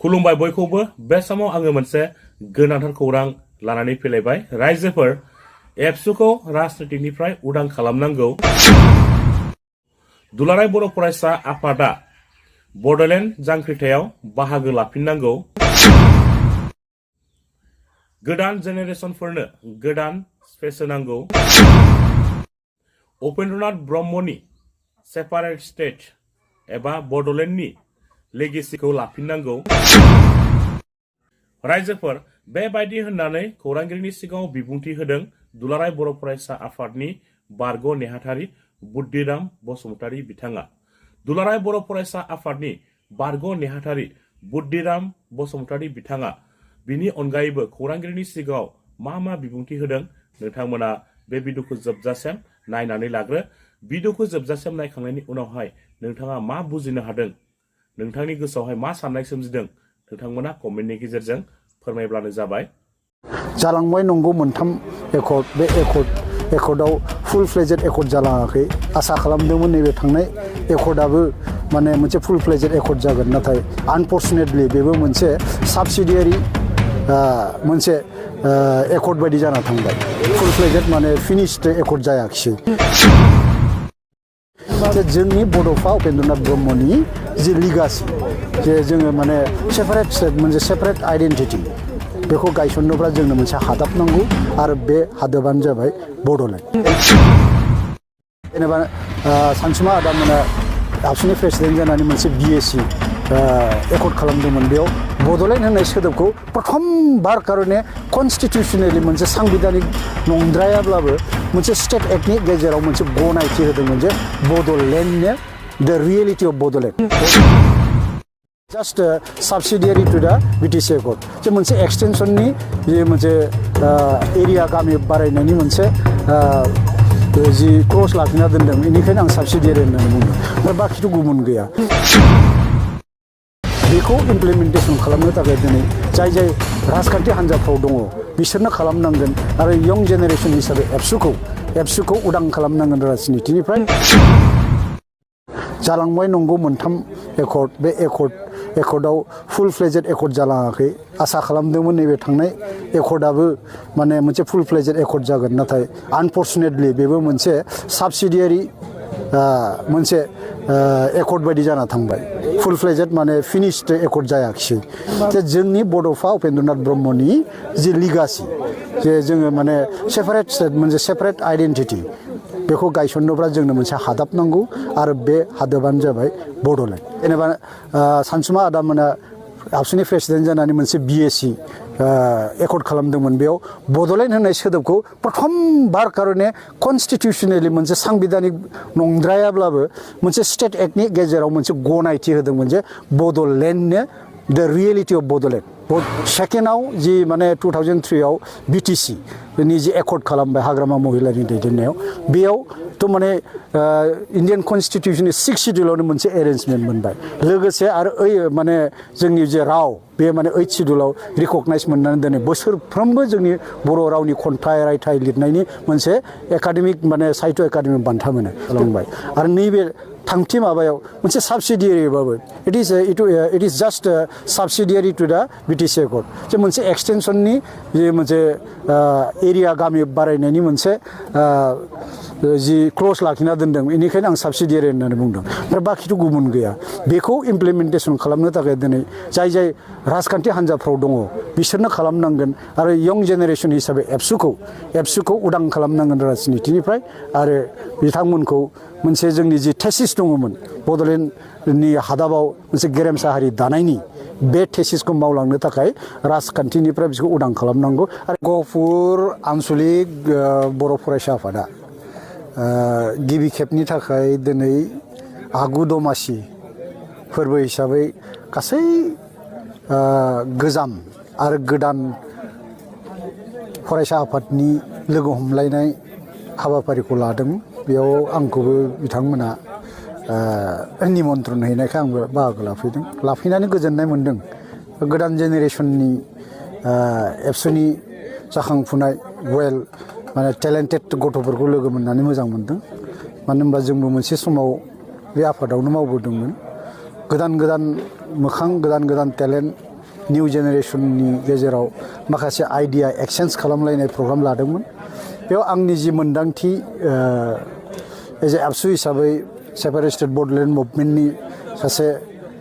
खुलुमबाय बयखौबो बे समाव आङो मोनसे गोनांथार खौरां लानानै फैलायबाय रायजोफोर एबसुखौ राजनितिनिफ्राय उदां खालामनांगौ दुलाराय बर' फरायसा आफादा बड'लेण्ड जांख्रिथायाव बाहागो लाफिननांगौ गोदान जेनेरेशनफोरनो गोदान स्पेस होनांगौ उपेन्द्रनाथ ब्रह्मनि सेपारेट स्टेट एबा बड'लेण्डनि लेगेसिखौ लाफिननांगौ रायजोफोर बेबायदि होननानै खौरांगिरिनि सिगाङाव बिबुंथि होदों दुलाराय बर' फरायसा आफादनि बारग' नेहाथारि बुद्धिराम बसुमतारी बिथाङा दुलाराय बर' फरायसा आफादनि बारग' नेहाथारि बुद्धिराम बसुमतारी बिथाङा बिनि अनगायैबो खौरांगिरिनि सिगाङाव मा बिबुंथि होदों नोंथांमोना बे भिडिअखौ जोबजासिम नायनानै लाग्रो भिडिअखौ जोबजासिम नायखांनायनि उनावहाय नोंथाङा मा बुजिनो हादों नोंथांनि गोसोआवहाय मा साननाय सोमजिदों नोंथांमोना कमेन्टनि गेजेरजों फोरमायब्लानो जाबाय जालांबाय नंगौ मोनथाम एकर्ड बे एकर्डआव फुल फ्लेजेड एकर्ड जालाङाखै आसा खालामदोंमोन नैबे थांनाय एकर्डआबो माने मोनसे फुल फ्लेजेड एकर्ड जागोन नाथाय आनफर्चुनेटलि बेबो मोनसे साबसिडियारि मोनसे एकर्ड बायदि जाना थांबाय फुल फ्लेजेड माने फिनिश्ड एकर्ड जायाखिसै जोंनि बड'फा उपेन्द्रनाथ ब्रह्मनि जि लिगासि जे जोङो माने सेपारेट स्टेट मोनसे सेपारेट आइडेन्टिटि बेखौ गायसननोब्ला जोंनो मोनसे हादाब नांगौ आरो बे हादाबानो जाबाय बड'लेण्ड जेनेबा सानसुमा आदामोना आबसुनि प्रेसिडेन्ट जानानै मोनसे BSc एकर्ड खालामदोंमोन बेयाव बड'लेण्ड होननाय सोदोबखौ प्रथम बार कारणे कनस्टिटिउसनेलि मोनसे सांबिधानिक नंद्रायाब्लाबो मोनसे स्टेट एक्टनि गेजेराव मोनसे गनायथि होदोंमोन जे बड'लेण्डनो द reality of Bodoland just subsidiary to the BTC accord जे मोनसे एक्सटेनसननि जे मोनसे एरिया गामि बारायनायनि मोनसे जि क्लज लाखिना दोनदों बेनिखायनो आं साबसिडियारि होननानै बुंदों ओमफ्राय बाखिथ' गुबुन गैया बेखौ इमप्लिमेन्टेसन खालामनो थाखाय दिनै जाय राजखान्थि हान्जाफ्राव दङ बिसोरनो खालामनांगोन आरो यं जेनेरेसन हिसाबै एबसुखौ उदां खालामनांगोन राजनितिनिफ्राय जालांबाय नंगौ मोनथाम एकर्ड बे एकर्डआव फुल फ्लेजेड एकर्ड जालाङाखै आसा खालामदोंमोन नैबे थांनाय एकर्डआबो माने मोनसे फुल फ्लेजेड एकर्ड जागोन नाथाय आनफर्चुनेटलि बेबो मोनसे साबसिडियारि मोनसे एकर्ड बायदि जाना थांबाय फुल फ्लेजेड माने फिनिश्ड एकर्ड जायाखिसै जे जोंनि बड'फा उपेन्द्रनाथ ब्रह्मनि जि लिगासि जे जोङो माने सेपारेट स्टेट मोनसे सेपारेट आइडेन्टिटि बेखौ गायसननोब्ला जोंनो मोनसे हादाब नांगौ आरो बे हादाबानो जाबाय बड'लेण्ड जेनेबा सानसुमा आदामोना आबसुनि प्रेसिडेन्ट जानानै मोनसे BSc एकर्ड खालामदोंमोन बेयाव बड'लेण्ड होननाय सोदोबखौ प्रथम बार कारणे कनस्टिटिउसनेलि मोनसे सांबिधानिक नंद्रायाब्लाबो मोनसे स्टेट एक्टनि गेजेराव मोनसे गनायथि होदोंमोन जे बड'लेण्डनो द रियेलिटि अफ बड'लेण्ड सेकेन्डआव जि माने 2003आव BTC नि जि एकर्ड खालामबाय हाग्रामा महिलानि दैदेननायाव बेयावथ' माने इन्डियान कनस्टिटिउसननि 6 शिड्युलावनो मोनसे एरेन्जमेन्ट मोनबाय लोगोसे आरो माने जोंनि जे राव बे माने 8 शिड्युलाव रिकगनाइज मोननानै दिनै बोसोरफ्रोमबो जोंनि बर' रावनि खन्थाइ रायथाइ लिरनायनि मोनसे एकाडेमिक माने साहित्य एकाडेमिक बान्था मोनो खालामबाय आरो नैबे थामथि माबायाव मोनसे साबसिडियारिबाबो इट इज जास्ट साबसिडियारि टु दा BTC एकर्ड जे मोनसे एक्सटेनसननि जे मोनसे एरिया गामि बारायनायनि मोनसे जि क्लज लाखिना दोनदों बेनिखायनो आं साबसिडियारि होननानै बुंदों ओमफ्राय बाखिथ' गुबुन गैया बेखौ इमप्लिमेन्टेसन खालामनो थाखाय दिनै जाय राजखान्थि हान्जाफ्राव दङ बिसोरनो खालामनांगोन आरो यं जेनेरेसन हिसाबै एबसुखौ उदां खालामनांगोन राजनितिनिफ्राय आरो बिथांमोनखौ मोनसे जोंनि जि थेसिस दङमोन बड'लेण्डनि हादाबाव मोनसे गेरेमसा हारि दानायनि बे थेसिसखौ मावलांनो थाखाय राजखान्थिनिफ्राय बिसोरखौ उदां खालामनांगौ आरो गहपुर आन्सलिक बर' फरायसा आफादा गिबि खेबनि थाखाय दिनै आगु दमासि फोरबो हिसाबै गासै गोजाम आरो गोदान फरायसा आफादनि लोगो हमलायनाय हाबाफारिखौ लादों बेयाव आंखौबो बिथांमोना निमन्त्रन हैनायखाय आंबो बाहागो लाफैनानै गोजोननाय मोन्दों गोदान जेनेरेसननि एबसुनि जाखांफुनाय वेल माने टेलेन्टेड गथ'फोरखौ लोगो मोननानै मोजां मोन्दों मानो होनबा जोंबो मोनसे समाव बे आफादावनो मावबोदोंमोन गोदान मोखां गोदान टेलेन्ट निउ जेनेरेशननि गेजेराव माखासे आइडिया एक्सचेन्ज खालामलायनाय प्रग्राम लादोंमोन बेयाव आंनि जि मोन्दांथि एज ए एबसु हिसाबै सेपारेटेड बड'लेण्ड मुभमेन्टनि सासे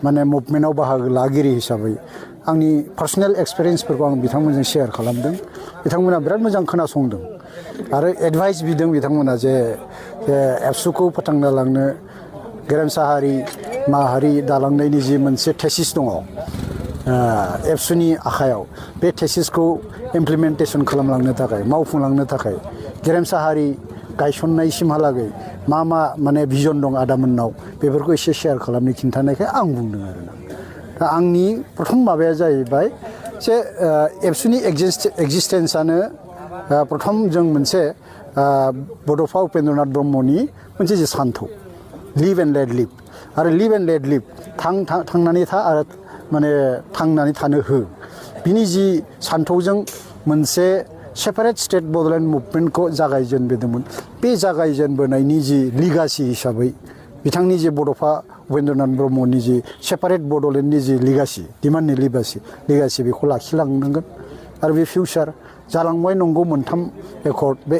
माने मुभमेन्टआव बाहागो लागिरि हिसाबै आंनि पार्सनेल एक्सपिरियेन्सफोरखौ आं बिथांमोनजों शेयार खालामदों बिथांमोना बिराद मोजां खोनासंदों आरो एडभाइस बिदों बिथांमोना जे एबसुखौ फोथांना लांनो गेरेमसा हारि माहारि दालांनायनि जि मोनसे थेसिस दङ एबसुनि आखायाव बे थेसिसखौ इमप्लिमेन्टेसन खालामलांनो थाखाय मावफुंलांनो थाखाय गेरेमसा हारि गायसननायसिमहालागै मा माने भिजन दं आदामोननाव बेफोरखौ एसे शेयार खालामनो खिन्थानायखाय आं बुंदों आरोना दा आंनि प्रथम माबाया जाहैबाय जे एबसुनि एक्जिस्टेन्सआनो प्रथम जों मोनसे बड'फा उपेन्द्रनाथ ब्रह्मनि मोनसे जे सान्थौ लिभ एन्ड लेट लिभ आरो लिभ एन्ड लेट लिभ थांनानै था आरो माने थांनानै थानो हो बिनि जि सान्थौजों मोनसे सेपारेट स्टेट बड'लेण्ड मुभमेन्टखौ जागायजेनबोदोंमोन बे जागायजेनबोनायनि जि लिगासि हिसाबै बिथांनि जे बड'फा उपेन्द्रनाथ ब्रह्मनि जि सेपारेट बड'लेण्डनि जि लिगासि डिमान्डनि लिगासि बेखौ लाखिलांनांगोन आरो बे फिउचार जालांबाय नंगौ मोनथाम एकर्ड बे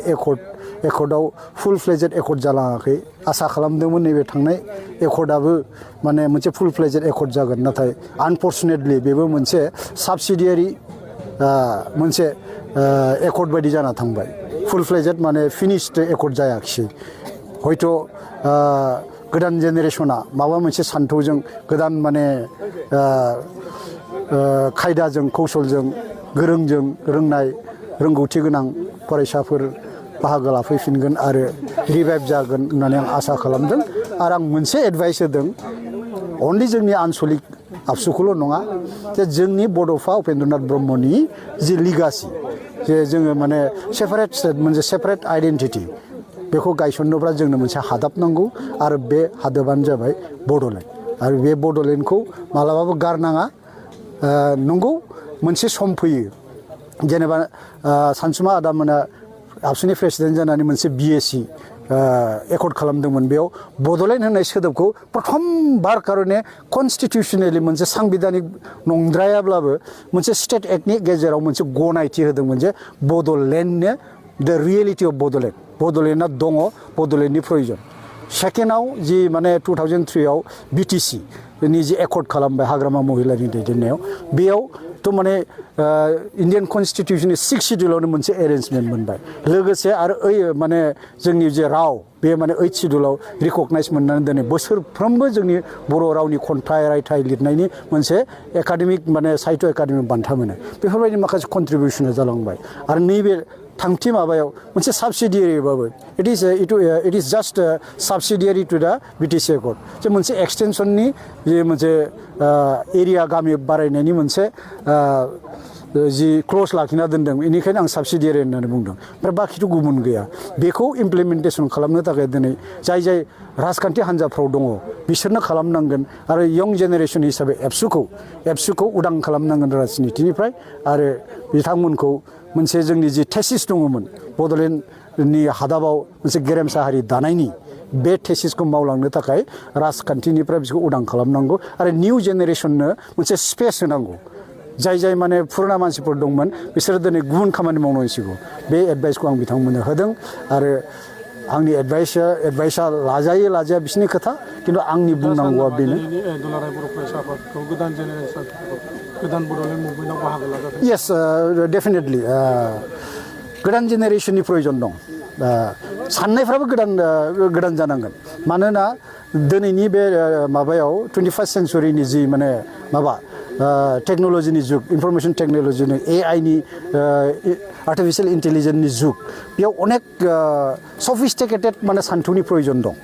एकर्डआव फुल फ्लेजेड एकर्ड जालाङाखै आसा खालामदोंमोन नैबे थांनाय एकर्डआबो माने मोनसे फुल फ्लेजेड एकर्ड जागोन नाथाय आनफर्चुनेटलि बेबो मोनसे साबसिडियारि मोनसे एकर्ड बायदि जाना थांबाय फुल फ्लेजेड माने फिनिश्ड एकर्ड जायाखिसै हयथ' गोदान जेनेरेशना माबा मोनसे सान्थौजों गोदान माने खायदाजों कौशलजों गोरोंजों रोंनाय रोंगौथि गोनां फरायसाफोर बाहागो लाफैफिनगोन आरो रिभाइभ जागोन होननानै आं आसा खालामदों आरो आं मोनसे एडभाइस होदों अनलि जोंनि आनसलिक आबसुखौल' नङा जे जोंनि बड'फा उपेन्द्रनाथ ब्रह्मनि जि लिगासि जे जोङो माने सेपारेट स्टेट मोनसे सेपारेट आइडेन्टिटि बेखौ गायसननोब्ला जोंनो मोनसे हादाब नांगौ आरो बे हादाबानो जाबाय बड'लेण्ड आरो बे बड'लेण्डखौ मालाबाबो गारनाङा नंगौ मोनसे सम फैयो जेनेबा सानसुमा आदामोना आबसुनि प्रेसिडेन्ट जानानै मोनसे बिएसि एकर्ड खालामदोंमोन बेयाव बड'लेण्ड होननाय सोदोबखौ प्रथम बार कारने कनस्टिटिउसनेलि मोनसे सांबिधानिक नंद्रायाब्लाबो मोनसे स्टेट एक्टनि गेजेराव मोनसे गनायथि होदोंमोन जे बड'लेण्डनो द रियेलिटि अफ बड'लेण्डआ दङ बड'लेण्डनि प्रयजन सेकेन्डआव जि माने 2003आव बिटिसि नि जि एकर्ड खालामबाय हाग्रामा महिलानि दैदेननायाव बेयाव तो माने इन्डियान कनस्टिटिउसननि 6 शिड्युलावनो मोनसे एरेन्जमेन्ट मोनबाय लोगोसे आरो माने जोंनि जे राव बे माने 8 शिड्युलाव रिकगनाइज मोननानै दिनै बोसोरफ्रोमबो जोंनि बर' रावनि खन्थाइ रायथाइ लिरनायनि मोनसे एकाडेमिक माने साहित्य एकाडेमिक बान्था मोनो बेफोरबायदि माखासे कन्ट्रिबिउसना जालांबाय आरो नैबे थांथि माबायाव मोनसे साबसिडियारिबाबो इट इज जास्ट साबसिडियारि टु दा बिटिसि एकर्ड जे मोनसे एक्सटेनसननि जे मोनसे एरिया गामि बारायनायनि मोनसे जि क्लज लाखिना दोनदों बेनिखायनो आं साबसिडियारि होननानै बुंदों ओमफ्राय बाखिथ' गुबुन गैया बेखौ इमप्लिमेन्टेसन खालामनो थाखाय दिनै जाय राजखान्थि हान्जाफ्राव दङ बिसोरनो खालामनांगोन आरो यं जेनेरेसन हिसाबै एबसुखौ उदां खालामनांगोन राजनितिनिफ्राय आरो बिथांमोनखौ मोनसे जोंनि जि थेसिस दङमोन बड'लेण्डनि हादाबाव मोनसे गेरेमसा हारि दानायनि बे थेसिसखौ मावलांनो थाखाय राजखान्थिनिफ्राय बिसोरखौ उदां खालामनांगौ आरो निउ जेनेरेसननो मोनसे स्पेस होनांगौ जाय माने पुराना मानसिफोर दंमोन बिसोरो दिनै गुबुन खामानि मावनांसिगौ बे एडभाइसखौ आं बिथांमोननो होदों आरो आंनि एडभाइसा लाजाया बिसोरनि खोथा खिन्थु आंनि बुंनांगौआ बेनो दुलाराय बर' फरायसा आफादखौ गोदान जेनेरेसनखौ गोदान बड'लेण्ड मुभमेन्टआव बाहागो लागोन येस डेफिनेटलि गोदान जेनेरेसननि प्रयजन दं साननायफ्राबो गोदान जानांगोन मानोना दिनैनि बे माबायाव 21st सेन्चुरिनि जि माने माबा टेक्न'लजिनि जुग इनफरमेसन टेक्न'लजिनि एआइनि आर्टिफिशियेल इन्टेलिजेन्सनि जुग बेयाव अनेक सफिस्टिकेटेड माने सान्थौनि प्रयजन दं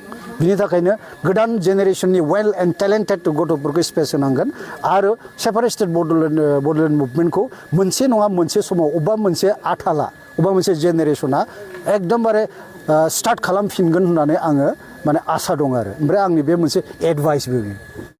बिनि थाखायनो गोदान जेनेरेसननि वेल एन्ड टेलेन्टेड गथ'फोरखौ स्पेस होनांगोन आरो सेपारेट स्टेट बड'लेण्ड मुभमेन्टखौ मोनसे नङा मोनसे समाव अबेबा मोनसे आथाला अबेबा मोनसे जेनेरेसना एकदमबारे स्टार्ट खालामफिनगोन होननानै आङो माने आसा दं आरो ओमफ्राय आंनि बे मोनसे एडभाइसबो